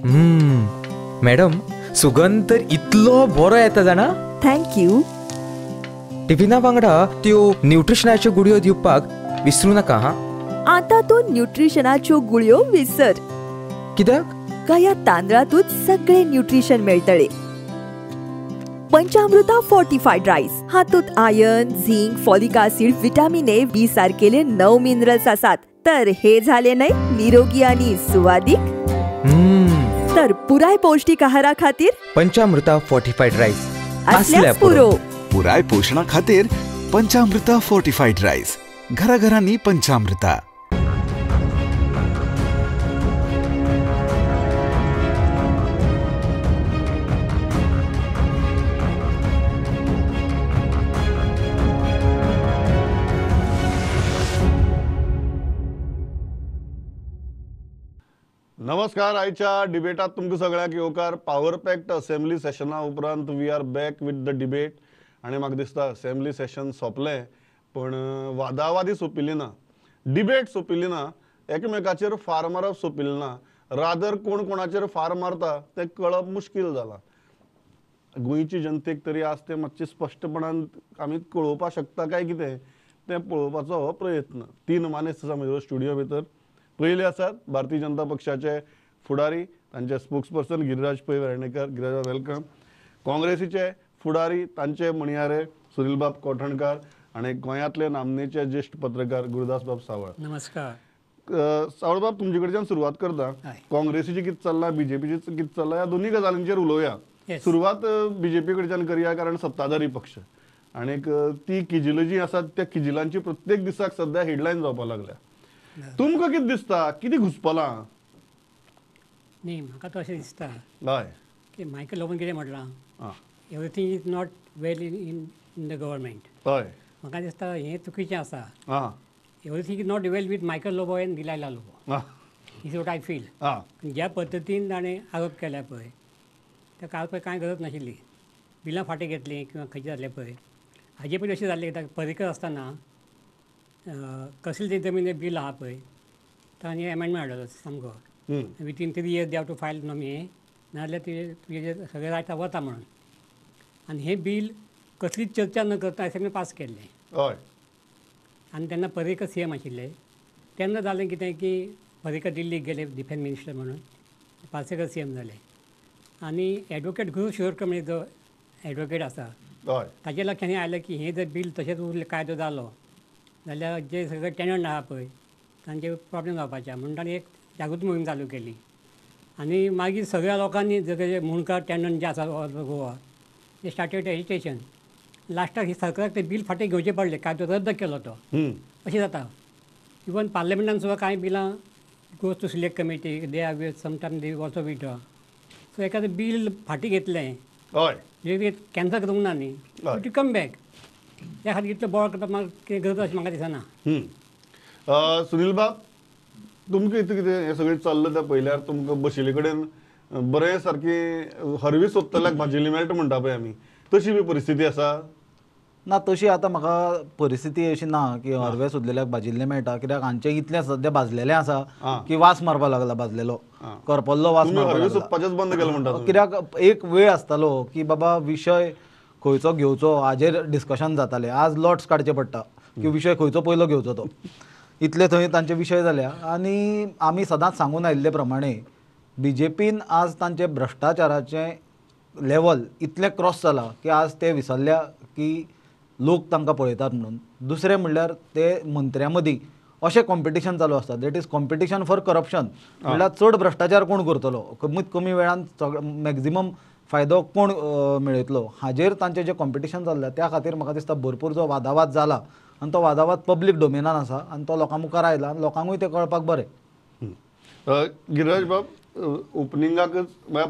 Madam, सुगंध तर इतलो बरो येता जाणा. Thank you. टिफिना वांगडा त्यो न्यूट्रिशनाच्यो गुळयो दिवपाक विसरू नाका. हा, आता तूं न्यूट्रिशनाच्यो गुळयो विसर. कित्याक? काया तांदळातूच सगळे न्यूट्रिशन मेळटले. पंचामृता फोर्टिफाईड राईस हातूंत iron, zinc, folic acid, vitamin A, B सारकेले 9 minerals आसात. तर हे झाले न्हय निरोगी आणि सुवादीक. तर पुराय पौष्टिक आहारा खातीर पंचामृता फोर्टिफाईड राईस असल्यास पुरो. पुराय पोषणा खातीर पंचामृता फोर्टिफाईड राईस, घराघरांनी पंचामृता. नमस्कार. आयच्या डिबेटात तुमकां सगळ्यांक येवकार. पावर पॅक्ट असेंब्ली सेशना उपरांत we are back with the debate. आनी म्हाका दिसता असेंब्ली सेशन सोंपलें पण वादावादी सोंपिल्ली ना, डिबेट सोंपिल्ली ना, एकमेकाचेर फार मारप सोंपिल्लें ना. रादर कोण कोणाचेर फार मारता तें कळप मुश्कील जालां. गोंयची जनतेक तरी आज तें मातशें स्पश्टपणान आमी कळोवपाक शकता काय कितें तें पळोवपाचो हो प्रयत्न. 3 मानेस्त आसा म्हज्या स्टुडियो भितर. पयले आसात भारतीय जनता पक्षाचे फुडारी, तांचे स्पोक्सपर्सन गिरिराज पै वेर्णेकर. गिरिराज, welcome. काँग्रेसीचे फुडारी, तांचे म्हणयारे सुनीलबाब कोठणकार आनी गोंयांतले नामनेचे ज्येश्ठ पत्रकार गुरुदासबाब सावळ. नमस्कार. सावळबाब, तुमचे कडच्यान सुरवात करता. काँग्रेसीची कितें चल्लां, बीजेपीची कितें चल्लां, ह्या दोनूय गजालींचेर उलोवया. सुरवात बीजेपी कडच्यान करया, कारण सत्ताधारी पक्ष आनीक ती किजिलां जीं आसात त्या किजिलांची प्रत्येक दिसाक सद्या हेडलायन जावपाक लागल्या. तुमकां कितें दिसता, कितें घुसपलां? न्ही, म्हाका तो अशें दिसता हय की मायकल लोबोन कितें म्हटलां, everything is not well in in the government. हय, म्हाका दिसता हें चुकीचें आसा. Everything is not well with Michael Lobo and Delilah Lobo, is what I feel. ज्या पद्दतीन ताणें आरोप केल्या पळय, त्या पळय कांय गरज नाशिल्ली. बिलां फाटीं घेतलीं किंवा खंयचें जालें पळय, हाजे पयलीं अशें जाल्लें कित्याक पर्रीकर आसतना कसली ती जमीन बील आहा पळय, तांणी एमेंडमेंट हाडलो सामको, within 3 years they have to file नॉमी, नाजाल्यार ते तुजें सगळें रायट वता म्हणून. आनी हें बील कसलीच चर्चा न करता असेंब्ली पास केल्लें. हय. आनी तेन्ना पर्रीकर सीएम आशिल्ले. तेन्ना जालें कितें की पर्रीकर दिल्लीक गेले डिफेन्स मिनिस्टर म्हणून, पार्सेकर सीएम जाले. आनी एडवोकेट गुरू शिरोडकर म्हणजे जो एडवोकेट आसा ताच्या लक्षांत आयलें की हें जर बील तशेंच उरलें, कायदो जालो जाल्यार जे सगळे टेनंट आहा पळय तांचे प्रॉब्लेम जावपाचे म्हणून ताणें एक जागृती मोहीम चालू केली. आनी मागीर सगळ्या लोकांनी जगळे मुंडकार टेनंट जे आसा ऑल ओवर गोवा, ते स्टार्टेड एजिटेशन. लास्टाक ही सरकाराक तें बील फाटीं घेवचें पडलें, कायदो रद्द केलो तो. अशें जाता. इवन पार्लमेंटान सुद्दां कांय बिलां goes to select committee, they are sometime they also withdraw. So एखादें बील फाटीं घेतलें, हय, कॅन्सल करूंक ना न्ही, टू कम बॅक. त्या खातीर इतलो बोवाळ करपाक म्हाका कितें गरज अशें म्हाका दिसना. सुनील बाब, तुमकां इतलें कितें हें सगळें चल्लां तें पळयल्यार तुमकां बशिल्ले कडेन बरें सारकी हरवी सोदतल्याक भाजिल्ली मेळटा म्हणटा पळय आमी, तशी बी परिस्थिती आसा ना? तशी आतां म्हाका परिस्थिती अशी ना की हरवे सोदलेल्याक भाजिल्लें मेळटा, कित्याक हांचें इतलें सद्या भाजलेलें आसा की वास मारपाक लागला, भाजलेलो करपल्लो वास मारपाक लागला. बंद केलें म्हणटा. कित्याक एक वेळ आसतालो की बाबा विशय खंयचो घेवचो हाजेर डिस्कशन जातालें. आज लॉट्स काडचे पडटा की विशय खंयचो पयलो घेवचो तो, इतले थंय तांचे विशय जाल्या. आनी आमी सदांच सांगून आयिल्ले प्रमाणे बीजेपीन आज तांचे भ्रश्टाचाराचें लेवल इतलें क्रॉस जालां की आज ते विसरल्या की लोक तांकां पळयतात म्हणून. दुसरें म्हणल्यार ते मंत्र्यां मदीं अशें कॉम्पिटिशन चालू आसता, that is competition for corruption. म्हणल्यार चड भ्रश्टाचार कोण करतलो, कमीत कमी वेळान मॅक्झिमम फायदो कोण मेळयतलो, हाजेर तांचें जें कॉम्पिटिशन चल्लां. त्या खातीर म्हाका दिसता भरपूर जो वादावाद जाला आनी तो वादावाद पब्लीक डोमेनान आसा आनी तो लोकां मुखार आयला आनी लोकांकूय तें कळपाक बरें. गिरिराज बाब, ओपनिंगाकच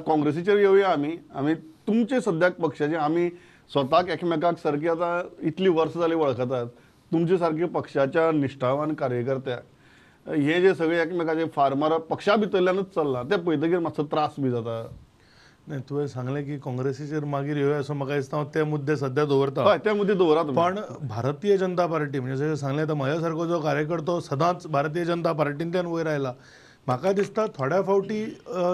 काँग्रेसीचेर येवया आमी. आमी तुमचे सद्याक पक्षाचे, आमी स्वताक एकमेकाक सारकी आतां इतलीं वर्सां जालीं वळखतात, तुमचे सारके पक्षाच्या निश्ठावान कार्यकर्त्याक हे जे सगळे एकमेकाचे फार मारप पक्षा भितरल्यानूच चल्लां तें पळयतकीर मातसो त्रास बी जाता. नाही, तुवें सांगलें की काँग्रेसीचेर मागीर येवया असो म्हाका दिसता हांव ते मुद्दे सद्या दवरता. हय, ते मुद्दे दवरात. पण भारतीय जनता पार्टी म्हणजे जशें सांगलें आतां म्हज्या सारको जो कार्यकर्तो सदांच भारतीय जनता पार्टींतल्यान वयर आयला, म्हाका दिसता थोड्या फावटी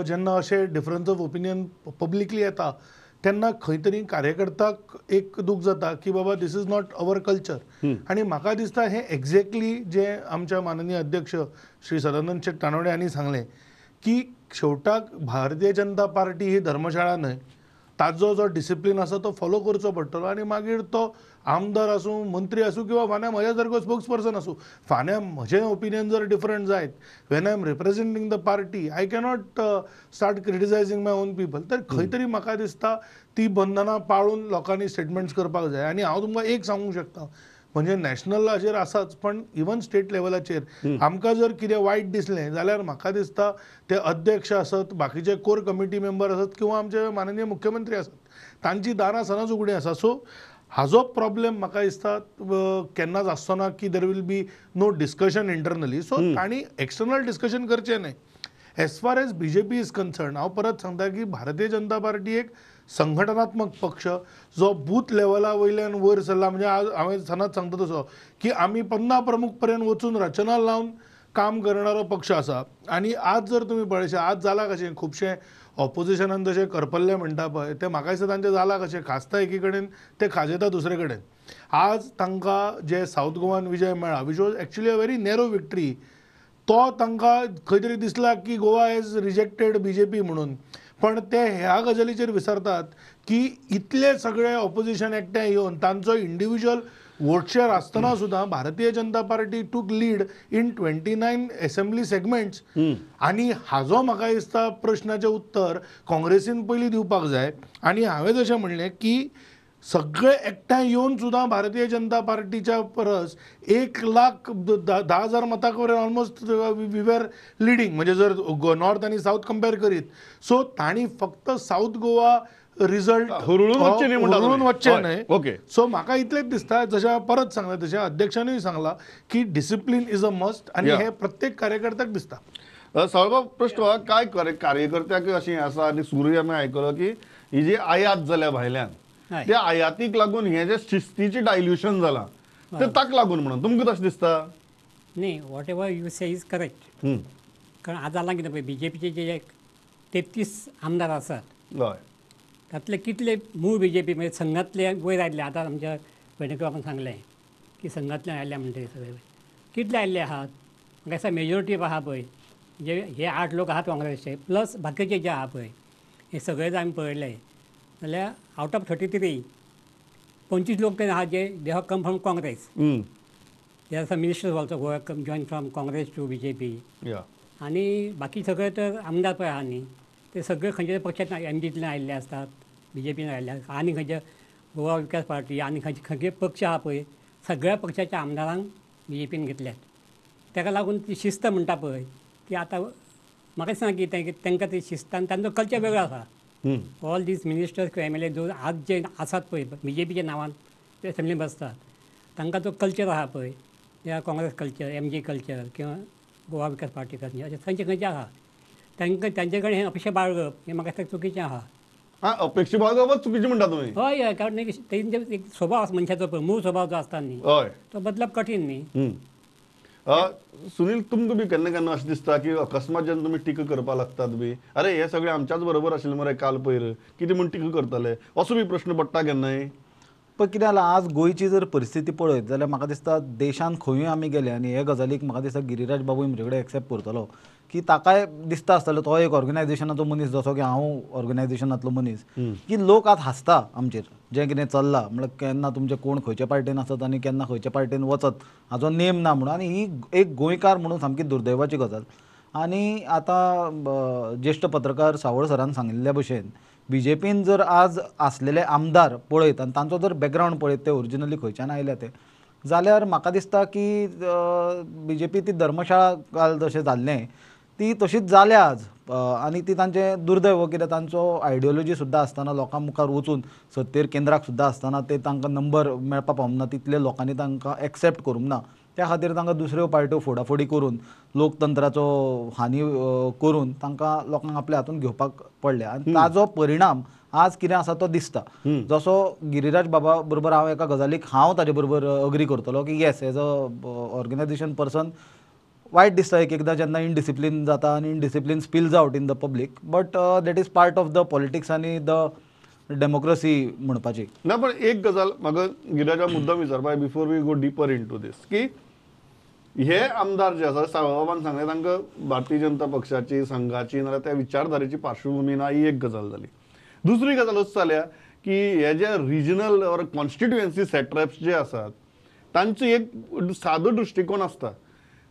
जेन्ना अशे डिफरन्स ऑफ ओपिनियन पब्लिकली येता तेन्ना खंय तरी कार्यकर्त्याक एक दूख जाता की बाबा this is not our culture. आनी म्हाका दिसता हें एक्झॅक्टली जें आमच्या माननीय अध्यक्ष श्री सदानंद शेट तानवडे हांणी सांगलें की शेवटाक भारतीय जनता पार्टी ही धर्मशाळा न्हय, ताजो जो डिसिप्लीन आसा तो फॉलो करचो पडटलो आनी मागीर तो आमदार आसूं, मंत्री आसूं किंवा फाल्यां म्हज्या सारको स्पोक्स पर्सन आसूं, फाल्यां म्हजें ओपिनियन जर डिफरंट जायत when I am representing the party I cannot start criticising my own people. तर खंय तरी म्हाका दिसता ती बंधनां पाळून लोकांनी स्टेटमेंट्स करपाक जाय. आनी हांव तुमकां एक सांगूंक शकता म्हणजे नॅशनलाचेर आसाच पण इवन स्टेट लेवलाचेर आमकां जर कितें वायट दिसलें जाल्यार म्हाका दिसता ते अध्यक्ष आसत, बाकीचे कोर कमिटी मेंबर आसत किंवा आमचे माननीय मुख्यमंत्री आसत, तांची दारां सदांच उगडीं आसा. सो हाजो प्रॉब्लेम म्हाका दिसता केन्नाच आसचो ना की there will be no discussion internally. So तांणी एक्सटर्नल डिस्कशन करचें न्हय. As far as B J P is concern हांव परत सांगता की भारतीय जनता पार्टी एक संघटनात्मक पक्ष जो बूथ लेवला वयल्यान वयर सरला. म्हणजे आज हांवें सदांच सांगता तसो की आमी पन्ना प्रमुख पर्यंत वचून रचना लावन काम करणारो पक्ष आसा. आनी आज जर तुमी पळयशे आज जालां कशें खुबशें ऑपोजिशनान जशें करपल्लें म्हणटा पळय तें म्हाका दिसता तांचें जालां कशें, खाजता एकी कडेन तें खाजेता दुसरे कडेन. आज तांकां जे सावथ गोवान विजय मेळ्ळा which was actually a very narrow victory, तो तांकां खंय तरी दिसला की Goa has rejected B J P म्हणून, पण ते ह्या गजालीचेर विसरतात की इतले सगळे ऑपोजिशन एकठांय येवन तांचो इंडिविज्युअल वोट शेअर आसतना सुद्दां Bharatiya Janata Party took lead in 29 assembly segments. आनी हाजो म्हाका दिसता प्रश्नाचें उत्तर काँग्रेसीन पयलीं दिवपाक जाय. आनी हांवें जशें म्हणलें की सगळे एकठांय येवन सुद्दां भारतीय जनता पार्टीच्या परस 1,10,000 मतां कडेन ऑलमोस्ट we were leading, म्हणजे जर नॉर्थ आनी सावथ कंपेर करीत. सो तांणी फक्त सावथ गोवा रिजल्ट हुरळून वचचें न्हय. ओके, सो म्हाका इतलेंच दिसता जशें हांवें परत सांगलें तशें अध्यक्षानूय सांगलां की डिसिप्लीन is a must आनी हें प्रत्येक कार्यकर्त्याक दिसता. सावळबाब, प्रश्न काय कार्यकर्त्याक अशें आसा आनी सुरूय आमी आयकलो की ही जी आयात जाल्या भायल्यान त्या आयातीक लागून हें जें शिस्तीचें डायल्युशन जालां तें ताका लागून म्हणून तुमकां तशें दिसता? न्ही, whatever you say is correct. कारण आज जालां कितें पळय, बी जे पीचे जे 33 आमदार आसात तातले कितले मूळ बी जे पी म्हणजे संघातले वयर आयिल्ले, आतां आमच्या पेडणेकर बाबान सांगलें की संघातल्यान आयिल्ले म्हणटा सगळे कितले आयिल्ले आहात, म्हाका दिसता मेजोरिटी आहा पळय म्हणजे हे 8 लोक आहात काँग्रेसचे प्लस बाकीचे जे आहा पळय हे सगळे जर आमी पळयले जाल्यार आवट ऑफ 33 25 लोक तरी आहा जे they have come from Congress. There are some ministers also who have come join from Congress to B J P. आनी बाकी सगळे तर आमदार पळय आहा न्ही ते सगळे खंयच्या पक्षांत एम जींतल्यान आयिल्ले आसतात, बी जे पीन आयिल्ले आसतात आनी खंयच्या गोवा विकास पार्टी आनी खंयचे खंयचे पक्ष आहा पळय सगळ्या पक्षाच्या आमदारांक बी जे पीन घेतल्यात. ताका लागून ती शिस्त म्हणटा पळय ती आतां म्हाका दिसना की तांकां ती शिस्त आनी तांचो कल्चर वेगळो आसा. ऑल these ministers किंवा एम एल ए जो आज जे आसात पळय बी जे पीच्या नांवान ते असेंब्लीन बसतात तांकां जो कल्चर आहा पळय त्या Congress culture, M G culture किंवा गोवा विकास पार्टी कल्चर अशें खंयचे खंयचे आहा तांकां तांचे कडेन हें अपेक्षा बाळगप हें म्हाका दिसता चुकीचें आहा. आं, अपेक्षा बाळगपच चुकीचें म्हणटा तुमी? हय हय, कारण तेंचे एक स्वभाव आसा मनशाचो पळय मूळ स्वभाव जो आसता न्ही तो बदलप कठीण न्ही. सुनील, तुमकां बी केन्ना केन्ना अशें दिसता की अकस्मात जेन्ना तुमी टिका करपाक लागतात बी, अरे हे सगळे आमच्याच बरोबर आशिल्ले मरे काल पयर, कितें म्हूण टिका करतले असो बी प्रश्न पडटा केन्नाय? पण कितें जालां आज गोंयची जर परिस्थिती पळयत जाल्यार म्हाका दिसता देशांत खंयूय आमी गेले आनी हे गजालीक म्हाका दिसता गिरिराज बाबूय म्हजे कडेन एक्सेप्ट करतलो की ताकाय दिसता आसतलो तो एक ऑर्गनायझेशनाचो मनीस जसो की हांव ऑर्गनायझेशनांतलो मनीस की लोक आज हांसता आमचेर जें कितें चल्लां, म्हणल्यार केन्ना तुमचे कोण खंयचे पार्टेन आसत आनी केन्ना खंयचे पार्टेन वचत हाजो नेम ना म्हणून. आनी ही एक गोंयकार म्हणून सामकी दुर्दैवाची गजाल. आनी आतां ज्येश्ठ पत्रकार सावळ सरान सांगिल्ल्या भशेन बी जे पीन जर आज आसलेले आमदार पळयत आनी तांचो जर बॅकग्रावंड पळयत ते ओरिजिनली खंयच्यान आयल्या ते, जाल्यार म्हाका दिसता की बी जे पी ती धर्मशाळा काल जशें जाल्लें ती तशीच जाल्या आज. आनी ती तांचें दुर्दैव कित्याक तांचो आयडियोलॉजी सुद्दां आसतना लोकां मुखार वचून सत्तेर केंद्राक सुद्दां आसतना ते तांकां नंबर मेळपाक पावूंक ना, तितले लोकांनी तांकां एक्सेप्ट करूंक ना, त्या खातीर तांकां दुसऱ्यो पार्ट्यो फोडाफोडी करून लोकतंत्राचो हानी करून तांकां लोकांक आपल्या हातून घेवपाक पडल्या आनी ताजो परिणाम आज कितें आसा तो दिसता. जसो गिरिराज बाबा बरोबर हांव एका गजालीक हांव ताजे बरोबर अग्री करतलो की yes, as a organisation person वायट दिसता एक एकदां जेन्ना इनडिसिप्लीन जाता आनी indiscipline spills out in the public, but that is part of the politics आनी the democracy म्हणपाची. ना, पण एक गजाल म्हाका गिराजा मुद्दाम विचारपा before we go deeper into this, की हे आमदार जे आसा साळबाबान सांगलें तांकां भारतीय जनता पक्षाची संघाची नाजाल्यार त्या विचारधारेची पार्श्वभूमी ना, ही एक गजाल जाली. दुसरी गजाल अशी जाल्या की हे जे रिजनल ऑर कॉन्स्टिट्युएन्सी सेट्रप्स जे आसात तांचो एक सादो दृश्टिकोन आसता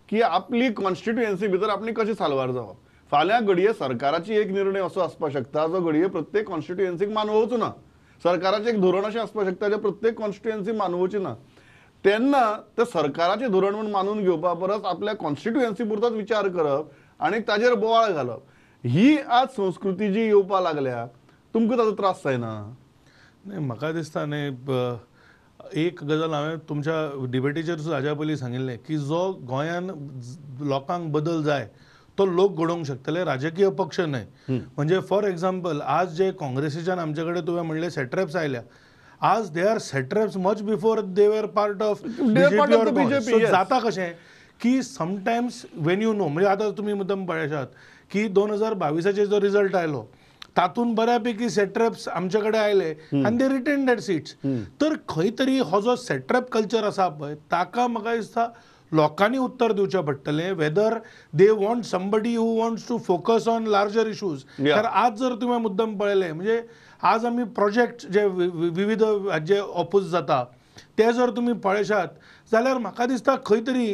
की आपली कॉन्स्टिट्युएन्सी भितर आपली कशी साल्वार जावप. फाल्यां घडये सरकाराची एक निर्णय असो आसपाक शकता जो घडये प्रत्येक कॉन्स्टिट्युएन्सीक मानवचो ना, सरकाराचें एक धोरण अशें आसपाक शकता जें प्रत्येक कॉन्स्टिट्युएन्सी मानवची ना. तेन्ना ते सरकाराचें धोरण म्हूण मानून घेवपा परस आपल्या कॉन्स्टिट्युएन्सी पुरतोच विचार करप आनी ताजेर बोवाळ घालप, ही आज संस्कृती जी येवपा लागल्या तुमकां ताजो त्रास जायना? न्ही, म्हाका दिसता न्ही एक गजाल हांवें तुमच्या डिबेटीचेर सुद्दां हाज्या पयलीं सांगिल्लें की जो गोंयान लोकांक बदल जाय तो लोक घडोवंक शकतले, राजकीय पक्ष न्हय. म्हणजे फॉर एग्जाम्पल आज जे काँग्रेसीच्यान आमचे कडेन तुवें म्हणलें सेट्रेप्स आयल्या, आज they are satraps much before they were part of BJP. जाता कशें की समटायम्स when you know, म्हणजे आतां तुमी मुद्दम पळयशात की 2022 जो रिजल्ट आयलो तातूंत बऱ्यापैकी सेट्रेप्स आमचे कडेन आयले आनी दे रिटेन that seats. तर खंय तरी हो जो सेट्रेप कल्चर आसा पळय ताका म्हाका दिसता लोकांनी उत्तर दिवचें पडटलें, whether they want somebody who wants to focus on larger issues. कारण आज जर तुवें मुद्दम पळयलें म्हणजे आज आमी प्रोजेक्ट जे विविध जे ऑपोज जाता ते जर तुमी पळयशात जाल्यार म्हाका दिसता खंय तरी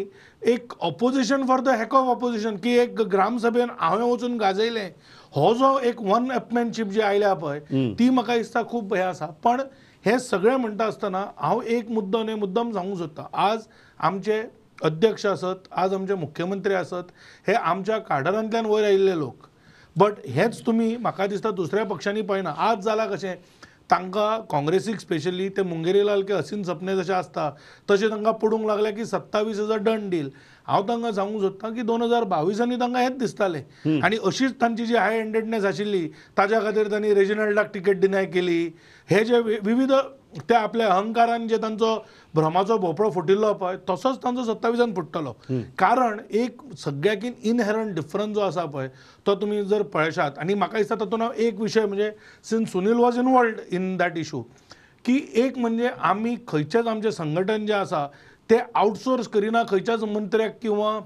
एक opposition for the heck of opposition की एक ग्रामसभेन हांवें वचून गाजयलें, हो जो एक वन अपमॅनशीप जी आयल्या पळय ती म्हाका दिसता खूब हें आसा. पण हें सगळें म्हणटा आसतना हांव एक मुद्दो न्ही मुद्दम सांगूंक सोदता, आज आमचे अध्यक्ष आसत, आज आमचे मुख्यमंत्री आसत, हे आमच्या काडरांतल्यान वयर आयिल्ले लोक, बट हेच तुमी म्हाका दिसता दुसऱ्या पक्षांनी पळयना. आज जालां कशें तांकां काँग्रेसीक स्पेशली ते मुंगेरीलाल के हसीन सपने जशें आसता तशें तांकां पडूंक लागलें की 27 is a done deal. हांव तांकां सांगूंक सोदतां की 2022 तांकां हेंच दिसतालें आनी अशीच तांची जी हाय हँडेडनेस आशिल्ली ताज्या खातीर तांणी रेजिनल्डाक टिकेट डिनाय केली. हे जे विविध ते आपल्या अहंकारान जे तांचो भ्रमाचो भोपळो फुटिल्लो पळय तसोच तांचो 27 फुट्टलो. कारण एक सगळ्याकीन इनहेरंट डिफरन्स जो आसा पळय तो तुमी जर पळयशात आनी म्हाका दिसता तातूंत हांव एक विशय म्हणजे since Sunil was involved in that issue की एक म्हणजे आमी खंयचेच आमचें संघटन जें आसा तें आउटसोर्स करिना खंयच्याच मंत्र्याक किंवा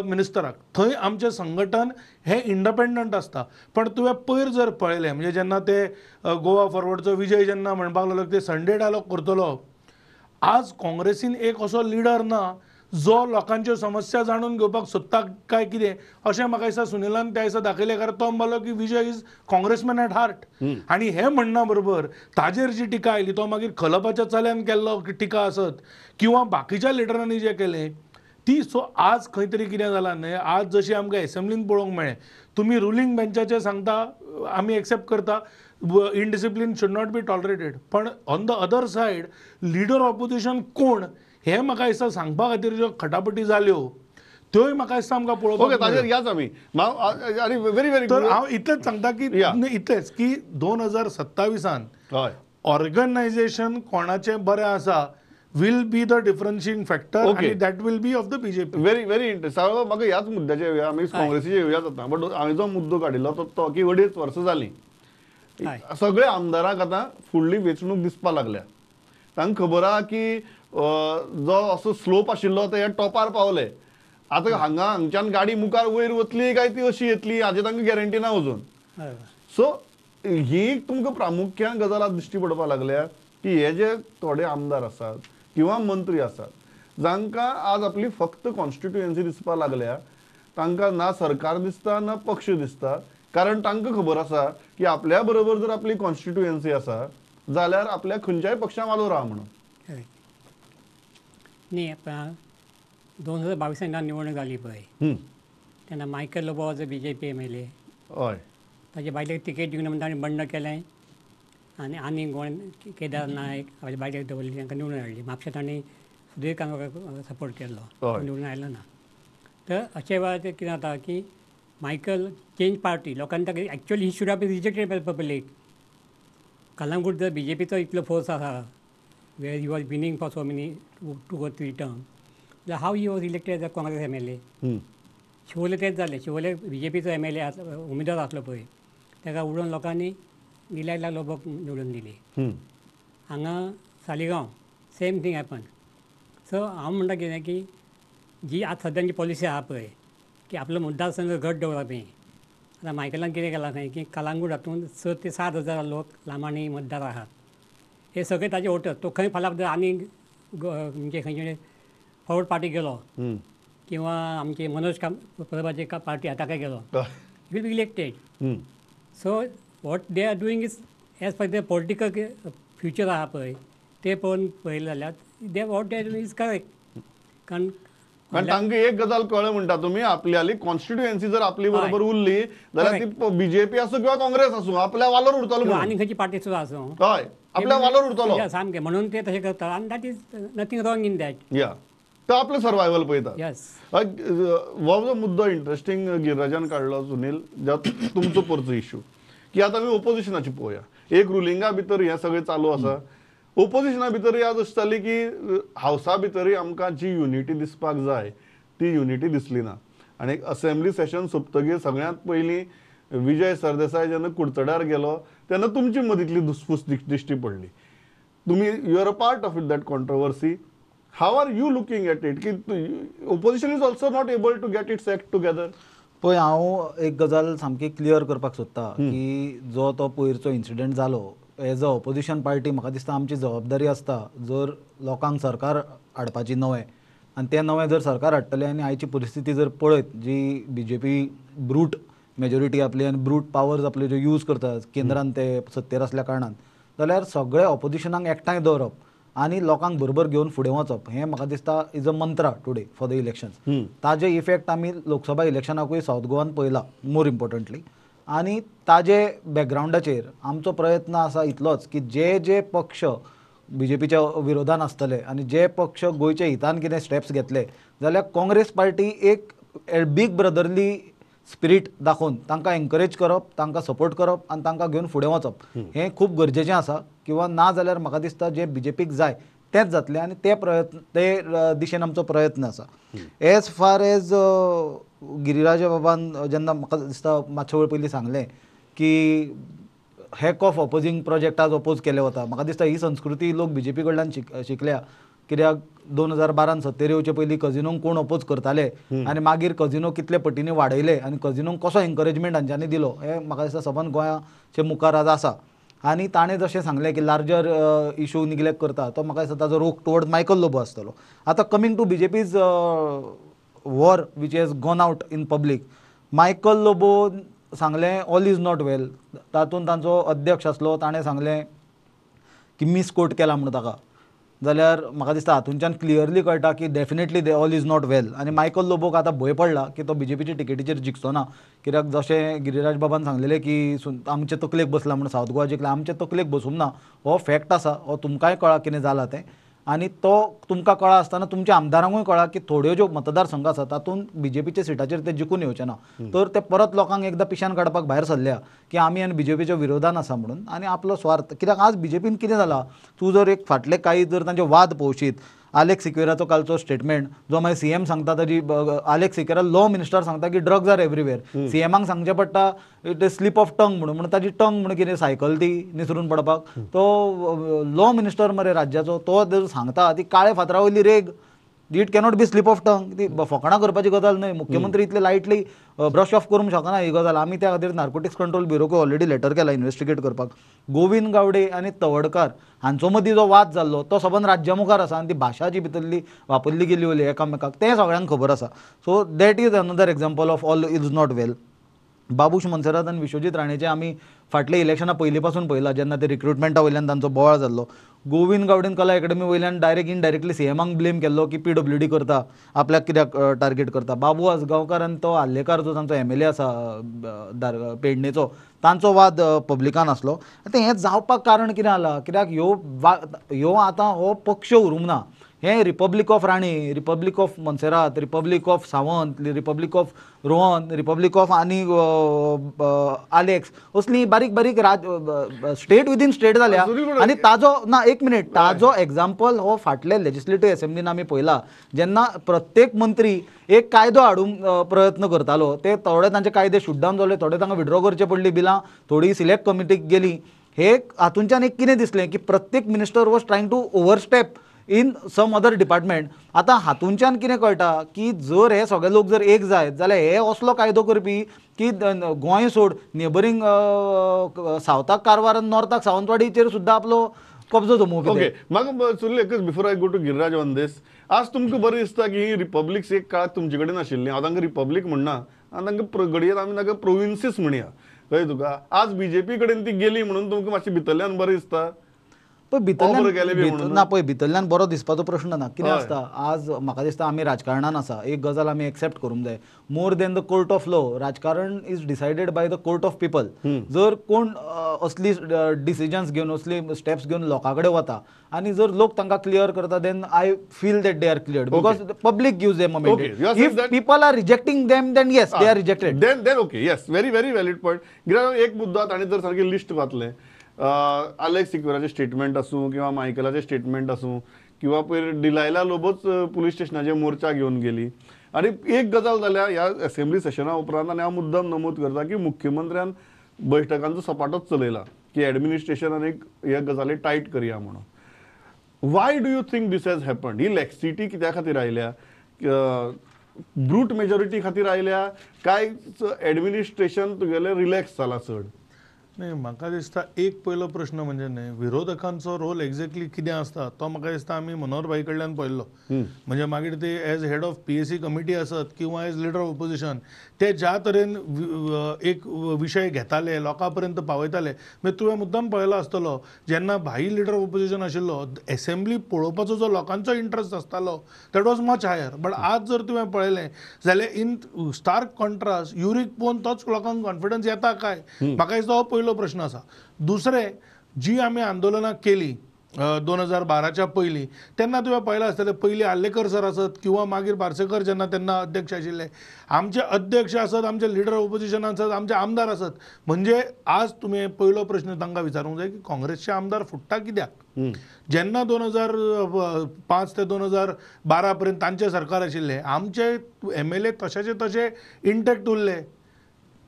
मिनिस्टराक, थंय आमचें संघटन हें इंडिपेंडंट आसता. पण तुवें पयर जर पळयलें म्हणजे जेन्ना ते गोवा फॉरवर्डचो विजय जेन्ना म्हणपाक लागलो ते संडे डायलॉग करतलो, आज काँग्रेसीन एक असो लिडर ना जो लोकांच्यो समस्या जाणून घेवपाक सोदता काय कितें अशें म्हाका दिसता सुनिलान त्या दिसा दाखयलें. कारण तो म्हणलो की Vijay is congressman at heart आनी हें म्हणणा बरोबर ताजेर जी टिका आयली तो मागीर खलपाच्या चल्यान केल्लो टिका आसत किंवा बाकीच्या लिडरांनी जें केलें ती. सो आज खंय तरी कितें जालां न्हय, आज जशी आमकां एसेंब्लीन पळोवंक मेळ्ळें तुमी रुलींग बेंचाचें सांगता आमी एक्सेप्ट करता indiscipline should not be tolerated, पण on the other side leader opposition कोण हें म्हाका दिसता सांगपा खातीर ज्यो खटापटी जाल्यो त्योय म्हाका दिसता आमकां पळोवपाक. याच आमी व्हेरी व्हेरी तर हांव इतलेंच सांगता की इतलेंच की 2027 ऑर्गनायझेशन कोणाचें बरें आसा will be the differentiating factor and that will be of the BJP. Very very interesting. साहेब म्हाका ह्याच मुद्द्याचेर येवया, आमी काँग्रेसीचेर येवया जाता, बट हांवें जो मुद्दो काडिल्लो तो की 2.5 वर्सां जालीं सगळे आमदारांक आतां फुडली वेंचणूक दिसपाक लागल्या. तांकां खबर आहा की जो असो स्लोप आशिल्लो ते ह्या टॉपार पावले, आतां हांगा हांगच्यान गाडी मुखार वयर वतली काय ती अशी येतली हाजी तांकां गॅरंटी ना अजून. सो ही तुमकां प्रामुख्यान गजाल आज दिश्टी पडपाक लागल्या की हे जे थोडे आमदार आसात किंवा मंत्री आसात जांकां आज आपली फक्त कॉन्स्टिट्युएन्सी दिसपाक लागल्या, तांकां ना सरकार दिसता ना पक्ष दिसता, कारण तांकां खबर आसा की आपल्या बरोबर जर आपली कॉन्स्टिट्युएन्सी आसा जाल्यार आपल्या खंयच्याय पक्षाक वालोर आहा म्हणून. न्ही, 2022 निवडणूक जाली पळय तेन्ना मायकल लोबो जो BJP M L A हय ताजे बायलेक तिकेट दिवना म्हणून ताणें बंड केलें आनी आनी कोण केदार नायक आपल्या बायलेक दवरली, तांकां निवडून हाडली. म्हापशा तांणी सुधीर कांदोळकार सपोर्ट केल्लो, निवडून आयलो ना. तर अशे वेळार कितें जाता की मायकल चेंज पार्टी लोकांनी ताका actually he should have been rejected by public. Calangute जर BJPचो इतलो फोर्स आसा where he was winning for so many 2 or 3 term, जाल्यार how he was elected as a Congress MLA. Siolim तेंच जालें. Shivolem B J पीचो M L A उमेदवार आसलो पळय, ताका उडोवन लोकांनी डिलायला लोबोक निवडून दिली. हांगा Saligao same thing happen. So हांव म्हणटा कितें की जी आतां सद्याची पॉलिसी आसा पळय की आपलो मतदारसंघ घट दवरप. हें आतां मायकलान कितें केलां खंय की कलांगूट हातूंत 6 ते 7 हजार लोक लांबाणी मतदार आहात. हे सगळे ताजे वोटर. तो खंय फाल्यां आनी म्हणजे खंयचे फॉरवर्ड पार्टी गेलो किंवा आमचे मनोज परबाचे पार्टी आतां काय गेलो, will be elected. So what they are doing is as per the political future आहा पळय ते पळोवन पळयलें जाल्यार they what they are doing is correct. कारण तांकां एक गजाल कळ्ळें म्हणटा तुमी, आपल्याली कॉन्स्टिट्युएन्सी जर आपली बरोबर उरली जाल्यार ती बीजेपी आसूं किंवा काँग्रेस आसूं आपल्या वालोर उरतलो, आनी खंयची पार्टी सुद्दां आसूं, हय आपल्या वालोर उरतलो सामकें. म्हणून ते तशें करतात आनी that is nothing wrong in that. या तो आपलें सर्वायवल पळयता. येस, हो जो मुद्दो इंट्रस्टींग गिरिराजान काडलो सुनील, ज्या तुमचो परचो इश्यू की आतां आमी ओपोजिशनाची पळोवया. एक रुलिंगा भितर हें सगळें चालू आसा, ओपोजिशना भितर याद अशी जाली की हावसा भितरूय आमकां जी युनिटी दिसपाक जाय ती युनिटी दिसली ना. आनी एक असेंब्ली सेशन सोंपतगीर सगळ्यांत पयलीं विजय सरदेसाय जेन्ना कुडचड्यार गेलो तेन्ना तुमची मदींतली धुसफूस दिश्टी पडली. तुमी you are a part of it that controversy. How are you looking at it की opposition is also not able to get its act together? पळय, हांव एक गजाल सामकी क्लियर करपाक सोदता की जो तो पयरचो इन्सिडंट जालो, एज अ ऑपोजिशन पार्टी म्हाका दिसता आमची जबाबदारी आसता जर लोकांक सरकार हाडपाची नवें आनी तें नवें जर सरकार हाडटलें आनी आयची परिस्थिती जर पळयत जी B J P brute majority आपली आनी ब्रूट पावर्स आपले ज्यो यूज करता केंद्रान ते सत्तेर आसल्या कारणान, जाल्यार सगळे ऑपोजिशनाक एकठांय दवरप आनी लोकांक बरोबर घेवन फुडें वचप हें म्हाका दिसता is a mantra today for the elections. ताजे इफेक्ट आमी लोकसभा इलेक्शनाकूय सावथ गोवान पळयला मोर इम्पोर्टंटली. आनी ताजे बॅकग्रावंडाचेर आमचो प्रयत्न आसा इतलोच की जे जे पक्ष बी जे पीच्या विरोधान आसतले आनी जे पक्ष गोंयच्या हितान कितें स्टेप्स घेतले जाल्यार काँग्रेस पार्टी एक बीग ब्रदरली स्पिरीट दाखोवन तांकां एनकरेज करप, तांकां सपोर्ट करप आनी तांकां घेवन फुडें वचप हें खूब गरजेचें आसा. किंवा ना जाल्यार म्हाका दिसता जें बी जे पीक जाय तेंच जातलें आनी ते प्रयत्न ते दिशेन आमचो प्रयत्न आसा. एज फार एज गिरिराज बाबान जेन्ना म्हाका दिसता मातशे वेळ पयलीं सांगलें की हॅक ऑफ ऑपोजींग प्रोजेक्ट आज ओपोज केले वता, म्हाका दिसता ही संस्कृती लोक बी जे पी कडल्यान शिकल्या. कित्याक 2012 सत्तेर येवचे पयलीं कजिनोंक कोण ओपोज करताले आनी मागीर कजिनो कितले पटींनी वाडयले आनी कजिनोंक कसो एनकरेजमेंट हांच्यांनी दिलो हें म्हाका दिसता सबंद गोंयाचे मुखार आज आसा. आनी ताणें जशें सांगलें की लार्जर इशू निग्लेक्ट करता तो म्हाका दिसता ताजो रोख टुवर्ड मायकल लोबो आसतलो. आतां coming to B J P's war which has gone out in public, Michael Lobo सांगलें ऑल is not वेल, तातूंत तांचो अध्यक्ष आसलो ताणें सांगलें की मिसकोट केला म्हणून ताका, जाल्यार म्हाका दिसता हातूंच्यान क्लियरली कळटा की definitely they all is not well. आनी मायकल लोबोक आतां भंय पडला की तो बी जे पीचे टिकेटीचेर जिखचो ना, कित्याक जशें गिरिराज बाबान सांगलेलें की आमचे तकलेक बसला म्हणून सावथ गोवा जिखला, आमचे तकलेक बसूंक ना हो फॅक्ट आसा, हो तुमकांय कळ्ळा कितें जालां तें आनी तो तुमकां कळ्ळा आसतना तुमच्या आमदारांकूय कळ्ळा की थोड्यो ज्यो मतदारसंघ आसा तातूंत बी जे पीच्या सिटाचेर ते जिखून येवचे ना, तर ते परत लोकांक एकदां पिशान काडपाक भायर सरल्या की आमी आनी बी जे पीच्या विरोधान आसा म्हणून आनी आपलो स्वार्थ. कित्याक आज बी जे पीन कितें जालां, तूं जर एक फाटले कांय जर तांचे वाद पळोवशीत, आलेक्स सिक्वेराचो कालचो स्टेटमेंट जो मागीर सी एम सांगता ताजी, आलेक्स सिक्वेरा लॉ मिनिस्टर सांगता की ड्रग्स are everywhere, C एमाक सांगचें पडटा it is slip of tongue म्हणून, म्हणून ताजी टंग म्हणून कितें सायकल ती निसरून पडपाक, तो लॉ मिनिस्टर मरे राज्याचो तो जर सांगता ती काळे फातरा वयली रेग, it cannot be slip of tongue, ती फकाणां करपाची गजाल न्हय. मुख्यमंत्री इतले लायटली ब्रश ऑफ करूंक शकना ही गजाल. आमी त्या खातीर नार्कोटिक्स कंट्रोल ब्युरोकूय ऑलरेडी लेटर केला इन्वेस्टिगेट करपाक. गोविंद गावडे आनी तवडकार हांचो मदीं जो वाद जाल्लो तो सबंद राज्या मुखार आसा आनी ती भाशा जी भितरली वापरली गेली उरली एकामेकाक तें सगळ्यांक खबर आसा. So that is another example of all is not well. Babush Monserrate आनी विश्वजीत राणेचे आमी फाटल्या इलेक्शना पयलीं पासून पळयला जेन्ना ते रिक्रुटमेंटा वयल्यान तांचो बोवाळ जाल्लो. गोविंद गावडेन कला एकेडमी वयल्यान डायरेक्ट इनडायरेक्टली सी एमाक ब्लेम केल्लो की पी डब्ल्यू डी करता आपल्याक कित्याक टार्गेट करता. बाबू आजगांवकार आनी तो आर्लेकार जो तांचो एम एल ए आसा पेडणेचो तांचो वाद पब्लिकान आसलो. आतां हें जावपाक कारण कितें जालां, कित्याक ह्यो आतां हो पक्ष उरूंक ना, हें Republic of Rane, Republic of Monserrate, Republic of Sawant, Republic of Rohan, Republic of आनी आलेक्स असली बारीक बारीक स्टेट विदीन स्टेट जाल्या. आनी ताजो ना एक मिनीट, ताजो एग्जाम्पल हो फाटले लेजिस्लेटिव्ह असेंब्लीन आमी पळयला, जेन्ना प्रत्येक मंत्री एक कायदो हाडूंक प्रयत्न करतालो, ते थोडे तांचे कायदे शूट डावन जाले, थोडे तांकां विड्रॉ करचे पडली बिलां, थोडी सिलेक्ट कमिटीक गेली. हे हातूंच्यान एक कितें दिसलें की प्रत्येक minister was trying to overstep in some other department. आतां हातूंच्यान कितें कळटा की जर हे सगळे लोक जर एक जायत जाल्यार हे असलो कायदो करपी की गोंय सोड नेबरींग सावथाक कारवार आनी नॉर्थाक सावंतवाडीचेर सुद्दां आपलो कब्जो जमोवपी. ओके, म्हाका सुरले एकच before I go to Giriraj on this, आज तुमकां बरें दिसता की ही रिपब्लिक्स एक काळाक तुमचे कडेन आशिल्ली, हांव तांकां रिपब्लीक म्हणना आनी तांकां घडये आमी तांकां प्रोविन्सीस म्हणया, कळ्ळें तुका? आज बीजेपी कडेन ती गेली म्हणून तुमकां मातशें भितरल्यान बरें दिसता? पळय भितरल्यान ना, पळय भितरल्यान बरो दिसपाचो प्रश्न ना. कितें आसता आज म्हाका दिसता आमी राजकारणान आसा, एक गजाल आमी एक्सेप्ट करूंक जाय, more than the court of law राजकारण is decided by the court of people. जर कोण असली डिसिजन्स घेवन असली स्टेप्स घेवन लोकां कडेन वता आनी जर लोक तांकां क्लियर करता, then I feel that they are cleared because the public gives them a mandate. If people are rejecting them then yes they are rejected, then okay, yes, very very valid point. Giriraj, एक मुद्दा ताणें जर सारकें list वाचलें, Alex सिक्वेराचें statement आसूं किंवा मायकलाचें statement आसूं किंवा पयर डिलायला लोबोच पुलीस स्टेशनाचेर मोर्चा घेवन गेली, आनी एक गजाल जाल्या ह्या असेंब्ली सेशना उपरांत, आनी हांव मुद्दम नमूद करता की मुख्यमंत्र्यान बैठकांचो सपाटोच चलयला की एडमिनिस्ट्रेशन आनी ह्या गजाली टायट करया म्हणून. Why do you think this has happened? ही लॅक्सिटी कित्या खातीर आयल्या? ब्रूट मेजॉरिटी खातीर आयल्या काय एडमिनिस्ट्रेशन तुगेलें रिलॅक्स जाला चड? न्ही, म्हाका दिसता एक पयलो प्रश्न म्हणजे न्ही विरोधकांचो रोल एक्झॅक्टली कितें आसता तो म्हाका दिसता आमी मनोहर भाई कडल्यान पळयल्लो. म्हणजे मागीर ते as head of PAC committee आसत किंवा एज लिडर ऑफ ऑपोजिशन ते ज्या तरेन एक विशय घेताले लोकां पर्यंत पावयताले. म्हणजे तुवें मुद्दाम पळयलो आसतलो जेन्ना भाई लिडर ऑफ ऑपोजिशन आशिल्लो एसेंब्ली पळोवपाचो जो लोकांचो इंट्रस्ट आसतालो that was much higher. But आज जर तुवें पळयलें जाल्यार इन स्टार्क कॉन्ट्रास्ट युरीक पळोवन तोच लोकांक कॉन्फिडन्स येता काय, म्हाका दिसता हो पयलो प्रश्न आसा. दुसरें, जी आमी आंदोलनां केली 2012च्या पयलीं तेन्ना तुवें पळयलां आसतलें, पयलीं आर्लेकर सर आसत किंवा मागीर पार्सेकर जेन्ना तेन्ना अध्यक्ष आशिल्ले, आमचे अध्यक्ष आसत, आमचे लिडर ऑपोजिशन आसत, आमचे आमदार आसत. म्हणजे आज तुमी पयलो प्रश्न तांकां विचारूंक जाय की काँग्रेसचे आमदार फुट्टा कित्याक? जेन्ना 2005 ते 2012 पर्यंत तांचें सरकार आशिल्लें आमचे MLA तशेचे तशे इंटॅक्ट उरले.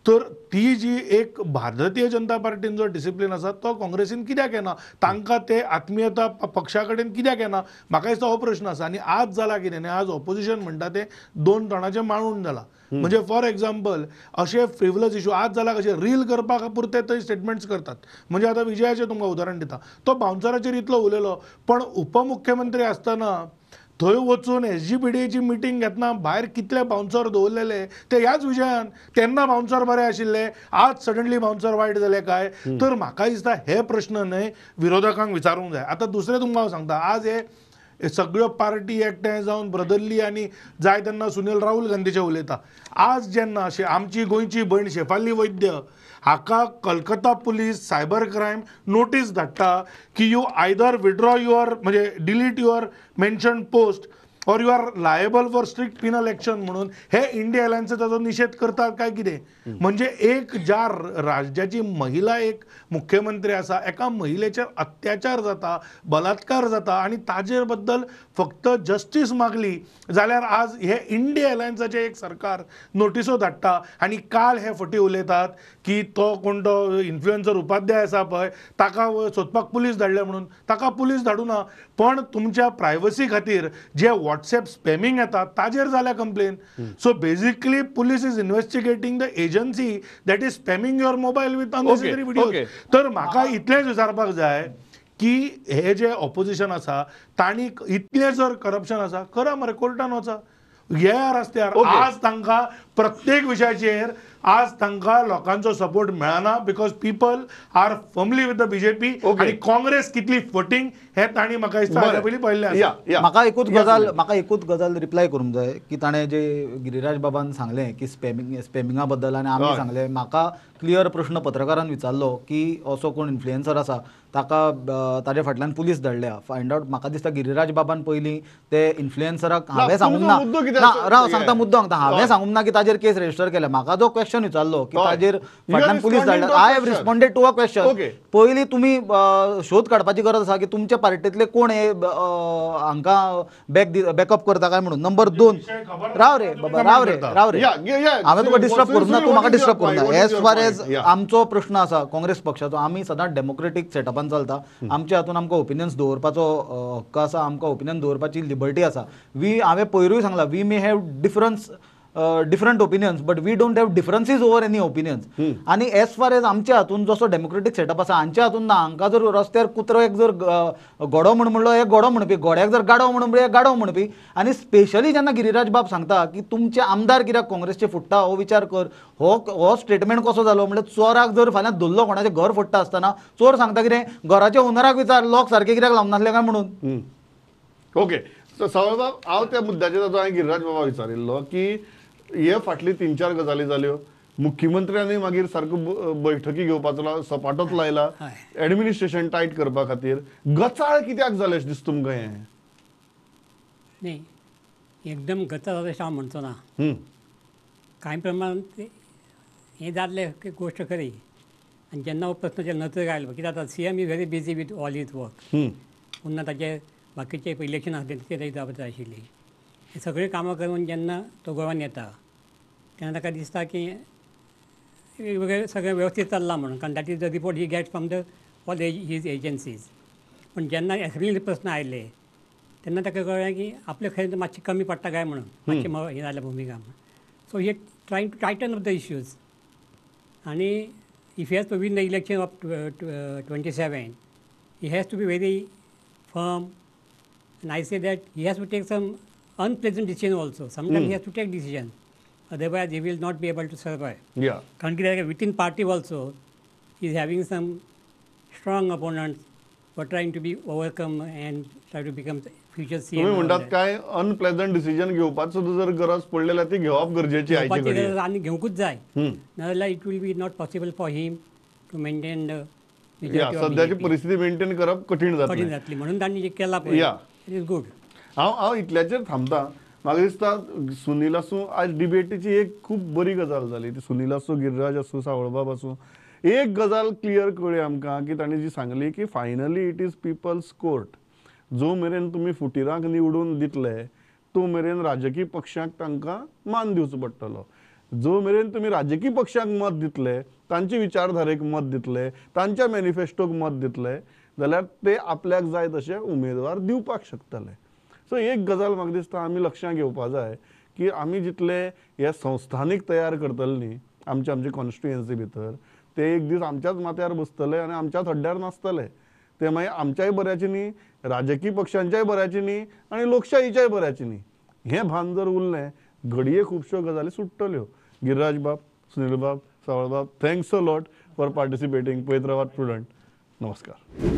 तर ती जी एक भारतीय जनता पार्टीन जो डिसिप्लीन आसा तो काँग्रेसीन कित्याक येना, तांकां ते आत्मीयता पक्षा कडेन कित्याक येना, म्हाका दिसता हो प्रश्न आसा. आनी आज जाला कितें न्ही, आज ऑपोजिशन म्हणटा तें दोन तोंडाचें माळूण जालां. म्हणजे फॉर एग्जाम्पल अशे फ्रिवलस इशू आज जाला कशें रील करपाक पुरते थंय स्टेटमेंट्स करतात. म्हणजे आतां विजयाचें तुमकां उदाहरण दिता, तो बाउन्सराचेर इतलो उलयलो पण उपमुख्यमंत्री आसतना थंय वचून SGPDAची मिटींग घेतना भायर कितले बाउन्सर दवरलेले ते ह्याच विजयान, तेन्ना बाउन्सर बरे आशिल्ले, आज सडनली बाउन्सर वायट जाले काय? तर म्हाका दिसता हे प्रश्न न्हय विरोधकांक विचारूंक जाय. आतां दुसरें तुमकां हांव सांगता, आज हे सगळ्यो पार्टी एकठांय जावन ब्रदरली आनी जाय तेन्ना सुनील राहुल गांधीचे उलयता. आज जेन्ना आमची गोंयची भयण शेफाली वैद्य हाका Calcutta police cyber crime notice धाडटा की you either withdraw your म्हणजे delete your mention post or you are liable for strict penal action म्हणून हे इंडिया अलायन्स ताजो निशेध करतात काय कितें? म्हणजे एक ज्या राज्याची महिला एक मुख्यमंत्री आसा, एका महिलेचेर अत्याचार जाता, बलात्कार जाता आनी ताजेर बद्दल फक्त जस्टीस मागली जाल्यार आज हे इंडिया अलायन्साचें एक सरकार नोटिसो धाडटा आनी काल हे फटी उलयतात की तो कोण तो इन्फ्लुएन्सर उपाध्याय आसा पळय ताका सोदपाक पुलीस धाडले म्हणून. ताका पुलीस धाडूना, पण तुमच्या प्रायवसी खातीर जे व्हॉट्सएप स्पॅमिंग येता ताजेर जाल्या complain. So basically police is investigating the agency that is spamming your mobile with unnecessary video. तर म्हाका इतलेंच विचारपाक जाय की हे जे ऑपोजिशन आसा तांणी इतलें जर करप्शन आसा करा मरे, कोर्टान वचा, येया रस्त्यार. आज तांकां प्रत्येक विशयाचेर आज तांकां लोकांचो सपोर्ट मेळना because people are firmly with the BJP. आनी काँग्रेस कितली फटींग हे तांणी म्हाका दिसता हाच्या पयलीं पळयल्लें आसा. म्हाका एकूच गजाल रिप्लाय करूंक जाय की ताणें जे गिरिराज बाबान सांगलें की स्पॅमिंगा बद्दल आनी आमी सांगलें, म्हाका क्लियर प्रश्न पत्रकारान विचारलो की असो कोण इन्फ्लुएन्सर आसा ताका ताजे फाटल्यान पुलीस धाडल्या, फायंड आवट. म्हाका दिसता गिरिराज बाबान पयलीं ते इन्फ्लुएन्सराक हांवें सांगूंक ना, राव सांगता मुद्दो सांगता, हांवें सांगूंक ना की ताजेर केस रजिस्टर केल्या. म्हाका जो क्वेश्चन विचारलो की ताजेर फाटल्यान पुलीस धाडल्या, I have responded to a question. पयलीं तुमी शोध काडपाची गरज आसा की तुमच्या पार्टींतले कोण हे हांकां बॅकअप करता काय म्हणून. नंबर 2, राव रे बाबा, राव रे राव रे, हांवें तुका डिस्टर्ब करूंक ना, तूं म्हाका डिस्टर्ब करूंक ना. एज फार एज आमचो प्रश्न आसा काँग्रेस पक्षाचो, आमी सदांच डेमोक्रेटीक सेटअपान चलता, आमच्या हातून आमकां ओपिनियन्स दवरपाचो हक्क आसा, आमकां ओपिनियन दवरपाची लिबर्टी आसा. हांवें पयरूय सांगलां, we may have different opinions but we don't have differences over any opinions. आनी एज फार एज आमच्या हातून जसो डेमोक्रेटीक सेटअप आसा, हांच्या हातून ना. हांकां जर रस्त्यार कुत्रो एक जर घोडो म्हण म्हणलो, एक घोडो म्हणपी, घोड्याक जर गाडो म्हणून म्हणलो, एक गाडो म्हणपी. आनी स्पेशली जेन्ना गिरिराज बाब सांगता की तुमचे आमदार कित्याक काँग्रेसचे फुट्टा हो विचार कर, हो स्टेटमेंट कसो जालो म्हणल्यार चोराक जर फाल्यां धरलो कोणाचें घर फोडटा आसतना चोर सांगता कितें, घराच्या ओनराक विचार लॉक सारकें कित्याक लावंक नासलें काय म्हणून. ओके सावळबाब, हांव त्या मुद्द्याचेर आतां हांवें गिरिराज बाबा विचारिल्लो की हे फाटली 3-4 गजाली जाल्यो, मुख्यमंत्र्यांनी मागीर सारको बैठकी घेवपाचो सपाटोच लायला एडमिनिस्ट्रेशन टायट करपा खातीर, गचाळ कित्याक जालें अशें दिसता तुमकां? हें न्ही एकदम गचाळ जालें अशें हांव म्हणचो ना, कांय प्रमाणांत हें जाल्लें गोश्ट खरी. आनी जेन्ना हो प्रस्न जेन्ना नदरेक आयलो कित्याक आतां CM is very busy with all his work, पुन्हा ताजे बाकीचे इलेक्शन आसलें ते ताजी जबाबदारी आशिल्ली, हे सगळीं कामां करून जेन्ना तो गोव्यान येता तेन्ना ताका दिसता की सगळें वेवस्थीत चल्लां म्हणून, कारण that is the report he gets from the all his agencies. पूण जेन्ना एसेंब्लीन प्रस्न आयले तेन्ना ताका कळ्ळें की आपले खंय मातशें कमी पडटा काय म्हणून, मातशें हें जालें भुमिका म्हणून. So he trying to tighten up the issues आनी if he has to win the election of 27 he has to be very firm. And I say that he has to take some unpleasant decision also. Sometimes he has to take decision, otherwise he will not be able to survive. Yeah. कारण कित्याक within party also he is having some strong opponents who are trying to be overcome and try to become future CM. तुम्ही म्हणतात काय unpleasant decision घेवपाक सुद्दां जर गरज पडली जाल्यार ती घेवप गरजेची आयचे घडये आनी घेवंकूच जाय, नाजाल्यार it will be not possible for him to maintain the सद्याची परिस्थिती मेंटेन करप कठीण जातली, म्हणून तांणी जे केलां पळय it is good. हांव इतल्याचेर थांबता. म्हाका दिसता सुनील आसूं, आज डिबेटीची एक खूब बरी गजाल जाली ती, सुनील आसूं, गिरिराज आसूं, सावळबाब आसूं, एक गजाल क्लियर कळ्ळी आमकां की तांणी जी सांगली की finally it is people's court. जो मेरेन तुमी फुटिरांक निवडून दितले तो मेरेन राजकीय पक्षांक तांकां मान दिवचो पडटलो. जो मेरेन तुमी राजकीय पक्षांक मत दितले, तांचे विचारधारेक मत दितले, तांच्या मॅनिफेस्टोक मत दितले जाल्यार ते आपल्याक जाय तशे उमेदवार दिवपाक शकतले. सो एक गजाल म्हाका दिसता आमी लक्षांत घेवपा जाय की आमी जितले हे संस्थानीक तयार करतले न्ही आमचे आमचे कॉन्स्टिट्युएन्सी भितर, ते एक दीस आमच्याच माथ्यार बसतले आनी आमच्याच हड्ड्यार नाचतले. ते मागीर आमच्याय बऱ्याचे न्ही, राजकीय पक्षांच्याय बऱ्याचे न्ही आनी लोकशाहीच्याय बऱ्याचे न्ही. हें भान जर उरलें घडये खुबश्यो गजाली सुट्टल्यो. गिरिराज बाब, सुनील बाब, सावळबाब, thanks a lot for participating. पळयत रावात प्रुडंट. नमस्कार.